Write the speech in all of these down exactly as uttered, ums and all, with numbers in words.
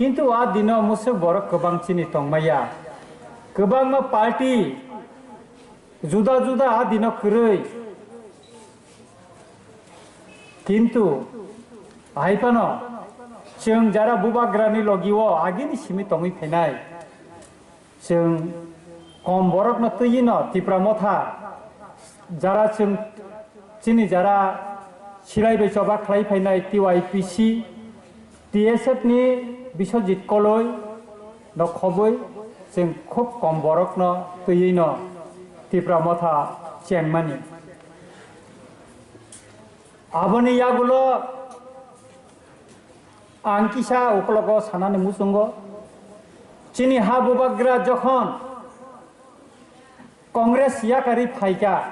Kintu a dino musuk borok kwbang chini tongmaya. Kwbangma party juda juda a dino kwrwi. Kintu hai phano chwng jara bubagrani logi o agini simi tongwi phainai. Chwng kom borokno twiwi no Tipra Motha, jara chwng chini jara silai bai choba khlai phainai T Y P C, T S F ni Biswajit Koloi no khobwi chwng khub kom borokno twiwi no Tipra Motha chengmani. Aboni yagulo ang kisa ukologo sanani muchungo, chini ha bubagra jokhon Congress yakari phaikha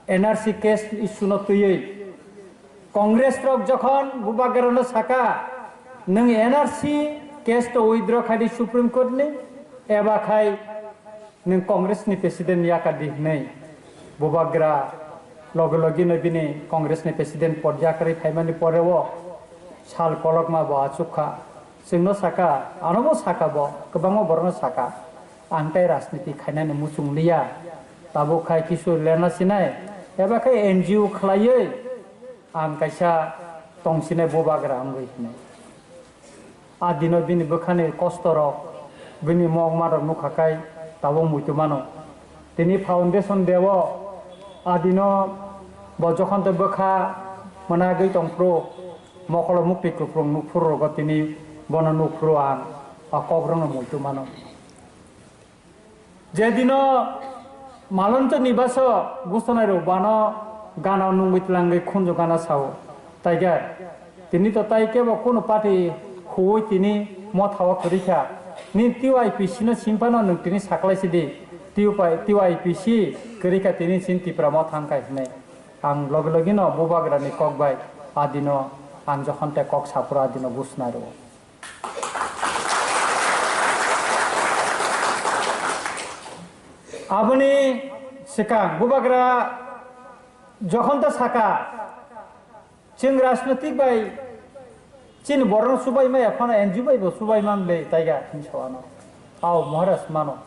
N R C case issue no twiwi, Congress rok jokhon bubagra no saka, "Nwng N R C case to withdraw khai di Supreme Court ni, eba khai nwng Congress ni president yakar di," hwnwi bubagra loge loge no bini Congress ni president pod yakarwi phaimani pore o sal kolokma bo achuk kha. Chwngno saka, ano bo saka bo, kwbangma borokno saka, "Ang tei rajniti khainani muchung liya, tabuk khai kisu lena sinai, eba khe N G O khlaiwi ang kaisa tongsinai bubagra wngwi," hwnwi. A dino bini bwkhani kostorok, bini mokmarok nukha khai tabuk muitu mano. Tini foundation day o a dino bo jokhon tei bwkha mwnagwi tongphuru, mokolo mukti kwphrung nukphuru rogo tini bono nukphuru ang a kokrokno muitu mano. Je dino Maloncho ni baso gusonai rok bano gana nungwi tlangwi khunju gana sao. Tiger, tini to tai kebo kunu party huwi tini Motha o kwrwi kha. Ni T Y P C no simpano nwng tini saklai sidi. T Y P C kwrwi kha tini sin Tipra Motha wngkha hinwi. Ang logi logi no bubagra ni kok bai a dino ang jokhon te kok saphuru a dino gusonai rwo. Aboni swkang bubagra jokhon ta saka, "Chwng rajnotik bai chini borokno chubai maya phano N G O bai bo chubai man le taiga," hinwi sa ano. Ao Maharaj mano.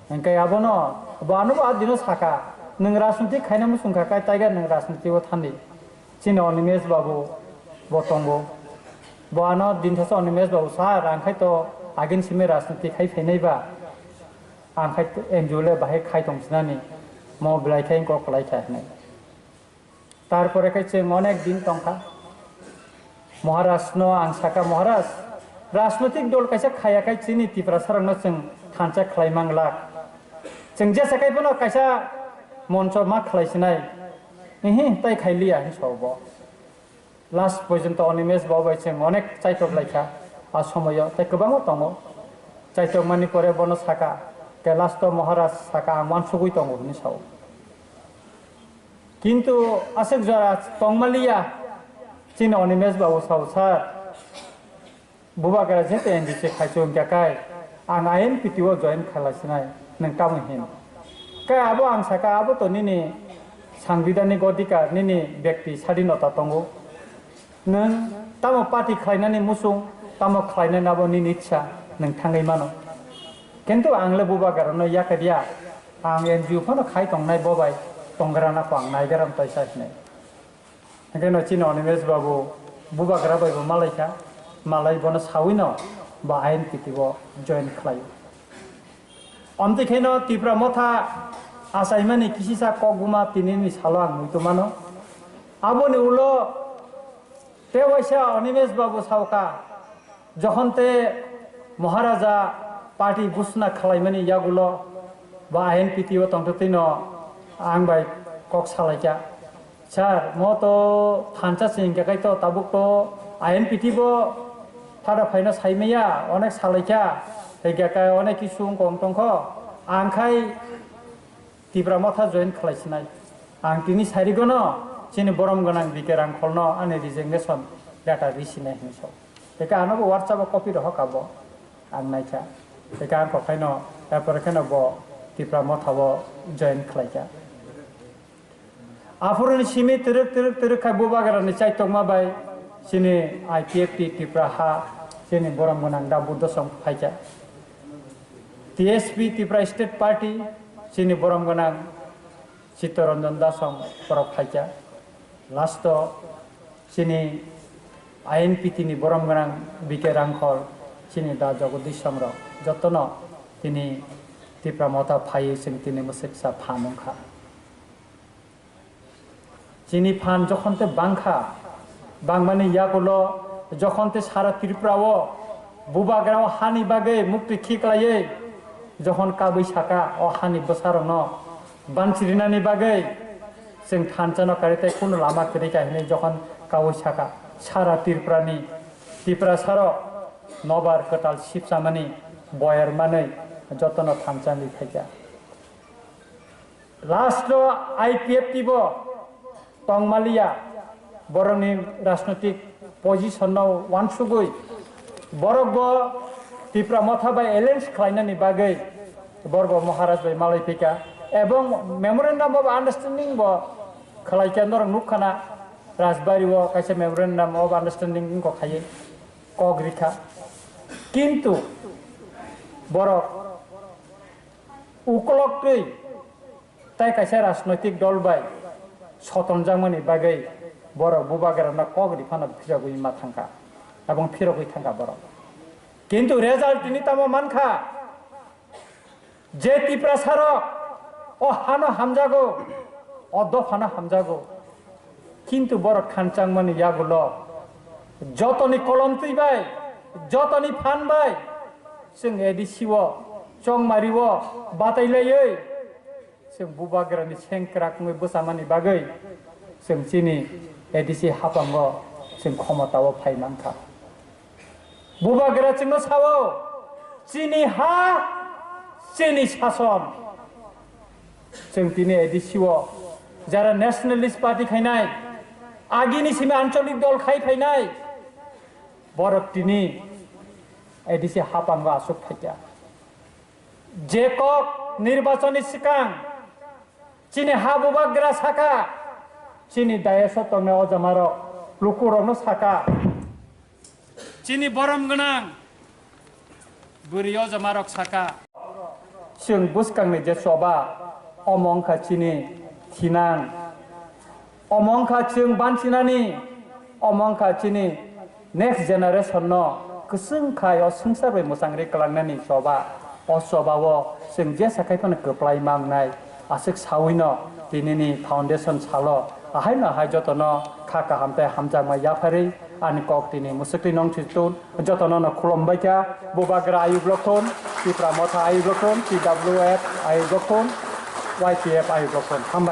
Hingke abono, bo ano bo a dino saka, "Nwng rajnotik khaina muchung kha kai taiga nwng rajnotik o thandi." Chini Animesh babu bo tongo. Bo ano din thasa Animesh babu, "Sir, ang khai to agin simi rajniti khai phainai ba. Ang khai N G O le bahai khai tong sinani. Mo belai khai kok kwlai kha," hinwi. Tarpore khai chwng onek din tongkha. Maharaj no ang saka, "Maharaj, rajnotik dol kaisa khaya khai chini Tiprasa rokno chwng thansa khlai manglak. Chwng jesa khai bono kaisa moncho ma khlai sinai." "Ihi, tai khai liya," hinwi sa bo. Last porjonto Animesh babu bai chwng onek chaitok laikha a somoyo, tei kwbangma tongo. Chaitok mani pore bono saka, ke last o Maharaj saka, "Ang wansugwi tongo," hinwi sao. Kintu aswk jora tongmaliya, chini Animesh babu sao, "Sir, bubagra jete N D C khaichuk wngkha kai, ang I N P T o join khalai sinai, nwng tamo hin?" Kai abo ang saka, "Abo to nini sangbidhanik odhikar, nini bekti sadinota tongo. Nwng tamo party khlainani muchung, tamo khlainani abo nini ichha, nwng thangwi mano. Kintu ang le bubagrano yakariya, ang N G O phano khai tongnai bo bai, tonggrana kho ang naigaram taisa hinwi." Hingke no chini Animesh babu bubagra bai bo malaikha, malai bono sawi no bo I N P T o join khlai. Amtwi khe no Tipra Motha achaimani kisisa kokbuma tini ni salo ang muitu mano. Aboni ulo te waisa Animesh babu saoka, jokhon te Maharaja party busna khlaimani yagulo bo I N P T o tongtwtwi no ang bai kok salaikha. "Sir, mo to thansa se hingkha khai to tabuk to I N P T bo phada phaino saimaya, onek salaikha, hingkha khai onek kisu wngkha wng tongkho, ang khai Tipra Motha join khlai sinai. Ang tini sarigono chini borom gwnang B K Rangkholno ani resignation letter ri sinai," hinwi sao. Tei khe ano bo WhatsApp o copy rohor kha bo, ang naikha. Tei khe ang kokhaino, tarpore kheno bo Tipra Motha o join khlaikha. Aphuruni simi twrwk twrwk twrwk khai bubagrani chaitokma bai chini I P F T Tipra ha Chini borom gwnang da Buddho Song phaikha. T S P, Tripura State Party, chini borom gwnang Chittaranjan Da Song borok phaikha. Last o chini I N P T ni borom gwnang B K Rangkhol, chini da Jagadish Song rok jotono tini Tipra Motha phaiwi chwng tini mwswksa phan wngkha. Chini phan jokhon tei bangkha, bangmani yagulo jokhon tei sara Tripura o bubagra o hani bagwi mukti khiklaiwi jokhon kabui saka o hani bwsarokno banchirinani bagwi chwng thansa no kari tei kunu lama kwrwi kha hinwi jokhon kabui saka sara Tripura ni Tiprasa rok nobar kwtal sipsamani boyar manwi jotono thansa wngwi phaikha. Last o I P F T bo tongmaliya, borokni rajnotik position no wansugwi borok bo Tipra Motha bai alliance khlainani bagwi borok bo Maharaj bai malai phika ebong memorandum of understanding bo khlaikha, norok nukkha na Rajbari o kaisa memorandum of understanding wngkha khaiwi kok rikha, kintu borok ukolok twi tai kaisa rajnoitik dol bai sotonjakmani bagwi borok bubagrano kok ri phano phirogwi ma thangkha, abong phirogwi thangkha borok. Kintu result tini tamo mankha je Tiprasarok o hano hamjago, o dophano hamjago, kintu borok khanchangmani yagulo jotoni kolom twi bai, jotoni phan bai chwng A D C o, chongmari o batai laiwi chwng bubagrani sengkrak wngwi bwchamani bagwi chwng chini A D C haphango chwng khomotao phai mankha. Bubagra chwngno sao, chini ha, chini sason. Chwng tini A D C o jara Nationalist Party khainai, agini simi ancholik dol khai phainai, borok tini A D C haphango aswk phaikha. Je kok nirbachonni swkang chini ha bubagra saka, chini dayas o tongnai o jamarok lukurokno saka, chini borom gwnang bwrwi o jamarok saka. Chwng bwskangni je choba, omo wngkha chini thinang. Omo wngkha chwng banchinani, omo wngkha chini next generation no kwchwng khai o swngchar bai mwchangri kwlangnani choba. O choba o chwng jesa khai phano kwplai mangnai. Aswk sawi no tinini foundation salo ahai no hai jotono kha kaham tei hamjakma yapharwi ani kok tini mwswktwi nong thwitun jotono no khulumbai kha. Bubagra ayuk lokhun, Tipra Motha ayuk lokhun, T W F ayuk lokhun, Y T F ayuk lokhun. Hambai.